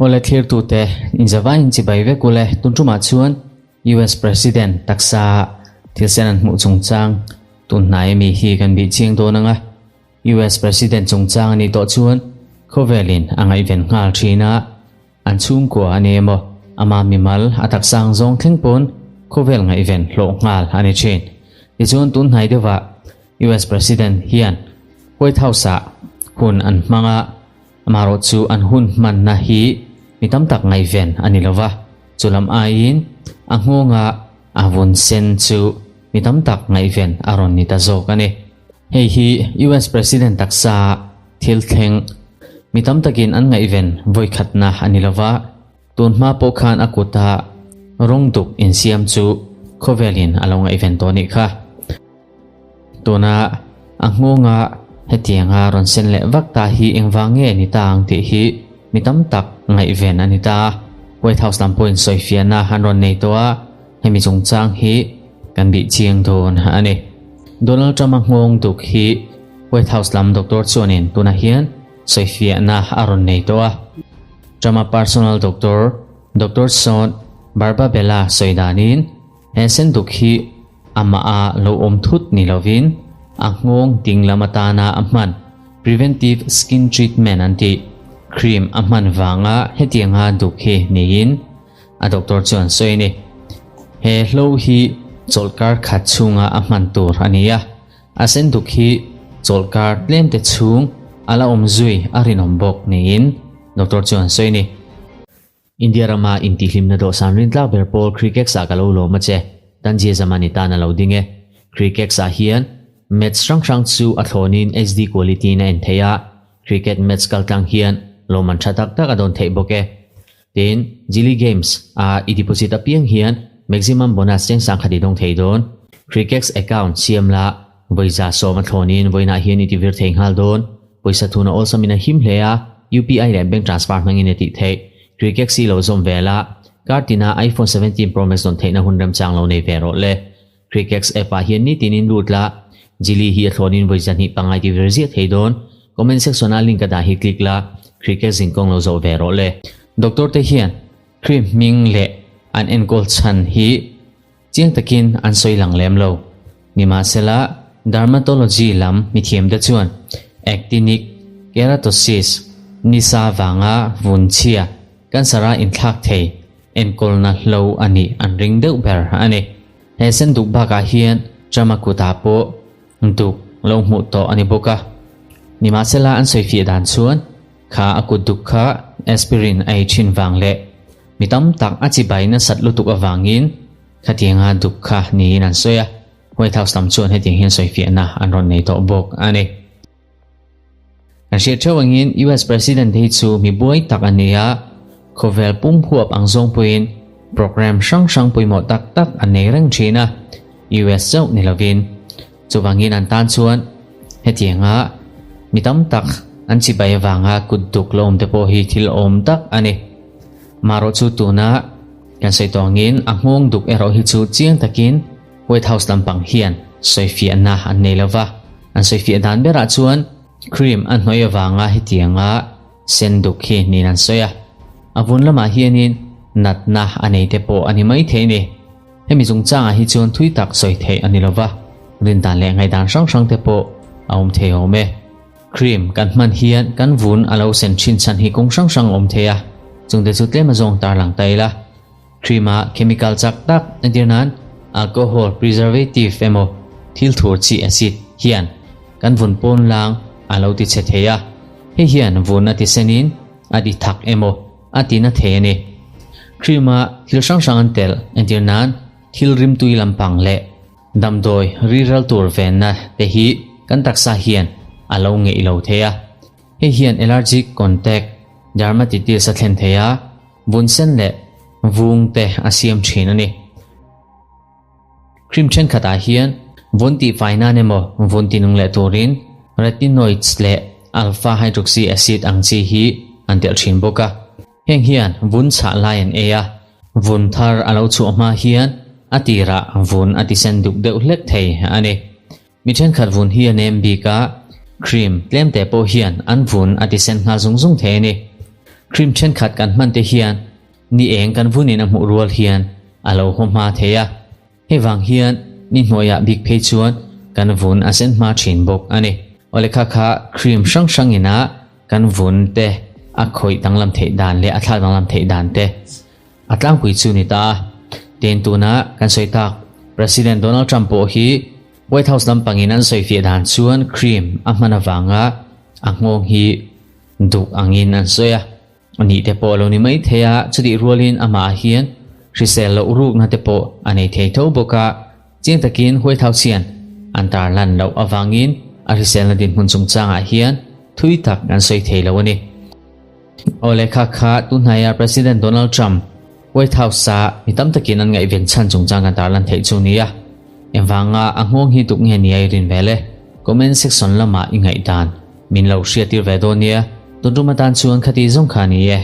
Awle thlirtute inzavaiin chibai vek ule tun tumah chuan US President taksa thil sen an hmuh chungchang tun hnai ami hi kan bih chiang dawn ang a. US President chungchang a nih tawh chuan khawvelin a ngaihven nghal thin a, an chhungkua a ni emaw ama mimal a taksa ang zawng thleng pawn khawvel ngaihven hlawh nghal a ni thin. Tichuan tun hnai deuhah US President hian White House-ah hun an hmang a, amaherawh chu an hun hmanna hi mi tam tak ngaihven a ni lova, chu lam aiin a nghawnga a vun sen chu mi tam tak ngaihven a rawn ni ta zawk a ni. Hei hi US President taksa thil thleng mi tam takin an ngaihven vawikhatna a ni lova, tun hma pawh khan a kuta rawng duk insiam chu khawvelin a lo ngaihven tawh nih kha. Tuna a nghawnga hetianga rawn sen leh vak ta hi engvang nge ni ta ang tih hi mi tam tak ngaihven a ni ta. White House lam pawhin sawifiahna an rawn nei tawh a, hemi chungchang hi kan bih chiang dawn a ni. Donald Trump-a nghawng duk hi White House lam doctor chuanin tunah hian sawifiahna a rawn nei tawh a. Trump-a personal doctor, Doctor Sean Barbabella sawi danin he senduk hi amah a lo awm thut ni lovin a nghawng ding lam atana a hman preventive skin treatment an tih cream a hman vanga hetianga duk hi niin A doctor chuan sawi a ni. He hlo hi chawlhkar khat chhunga a hman tur a ni a, a senduk hi chawlhkar tlemte chhung a la awm zui a rinawm bawk niin doctor chuan sawi a ni. India rama intihhlimna dawhsan rintlak ber pawl Crickex ah ka lo lawm a che, Tanzia Zaman i tan a lo ding e. Crickex ah hian match hrang hrang chu a thlawnin HD quality in a en theih a, cricket match kaltlang hian lawmman tha tak tak a dawn theih bawk e. Tin, Jili Games a i deposit apiang hian maximum bonus cheng sangkhat i dawng thei dawn. Crickex account siam la vawiza sawm a thlawnin vawiinah hian i ti vir thei nghal dawn. Pawisa thuna awlsamin a him hle a, UPI leh bank transfer hmangin i tih theih. Crickex hi lo zawm ve la, kar tina iPhone 17 Pro Max dawn theihna hun remchang lo nei ve rawh le. Crickex app ah hian nitinin lut la, Jili hi a thlawnin vawi zahnih pangngai ti vir ziah thei dawn. Comment section ah link a dah hi click la, Crickex zinkawng lo zawh ve rawh le. Doctor te hian cream hming leh an enkawl chhan hi chiang takin an sawi lang lem lo. Nimahsela, dermatology lam mithiam te chuan actinic keratosis, nisa vanga vun chhia, cancer a inthlak thei enkawlna hlo a nih an ring deuh ber a ni. He sen duk bakah hian Trump-a kutah pawh duk lo hmuh tawh a ni bawk a. Nimahsela an sawifiah dan chuan kha a kut duk kha aspirin a ei thin vang leh mi tam tak a chibai nasat lutuk avangin khatianga duk kha niin an sawi a. White House lam chuan hetiang hian sawifiahna an rawn nei tawh bawk a ni. Kan hriat theuh angin US President hi chu mi buai tak a ni a, khawvel pum huap ang zawng pawhin program hrang hrang pawimawh tak tak an nei reng thin a, US chauh ni lovin. Chuvangin an tan chuan hetianga mi tam tak an chibai avanga kut duk la awm te pawh hi thil awm tak a ni. Marawh chu tuna kan sawi tawh angin a nghawng duk erawh hi chu chiang takin White House lampang hian sawifiahna an nei lo va, an sawifiah dan berah chuan cream a hnuai avanga hetianga sen duk hi niin an sawi a. A vun lamah hianin natna a nei te pawh a ni mai thei a ni. Hemi chungchangah hi chuan thui tak sawi theih a ni lo va, rindan leh ngaihdan hrang hrang te pawh a awm thei awm e. Cream kan hman hian kan vun a lo sen thin chhan hi kawng hrang hrang a awm thei a, chungte chu tlem a zawng tarlang ta ila. Cream-a chemical chak tak entir nan alcohol preservative emaw thil thur chi acid hian kan vun pawn lang a lo ti chhe thei a, hei hian vun a ti senin a ti thak emaw a ti na thei a ni. Cream-a thil hrang hrang an telh entir nan thil rimtui lampang leh damdawi riral tur venna te hi kan taksa hian a lo ngeih lo thei a, hei hian allergic contact dermatitis a thlen thei a. Vun sen leh vung te a siam thin a ni. Cream thenkhatah hian vun tihfai nan emaw vun tinung leh turin retinoids leh alpha hydroxy acid ang chi hi an telh thin bawk a. Heng hian vun chhah lai an ei a, vun thar a lo chhuah hma hian a tirah vun a tisen duk deuh hlek thei a ni. Mi thenkhat vun hi a nem bik a, Cream tlem te pawh hian an vun a ti sen nghal zung zung thei a ni. Cream thenkhat kan hman te hian ni eng kan vunin a hmuh rual hian a lo haw hma thei a. Hei vang hian ni hnuaiah bik phei chuan kan vun a sen hma thin bawk a ni. Awle kha kha cream hrang hrang ina kan vun te a khawih danglam theih dan leh a thlak danglam theih dan te a tlangpui chu ni ta a. Tin tuna kan sawi tak President Donald Trump pawh hi White House lampangin an sawifiah dan chuan cream a hman avanga a nghawng hi duk angin an sawi a. A nih te pawh a lo ni mai thei a, chutih rualin amah ah hian hrisel loh rukna te pawh a nei thei tho bawk a, chiang takin White House hian an tarlan loh avangin a hriselna dinhmun chungchangah hian thui tak an sawi thei lo a ni. Aw lehkha kha tunhnaia President Donald Trump White House-a mi tam takin an ngaihven chhan chungchang kan tarlan theih chu nia. Engvanga a nghawng hi duk nge nia i rin vel e? Comment section lamah i ngaihdan min lo hriattir ve dawn nia. Tun tum atan chuan khati zawng kha ni e.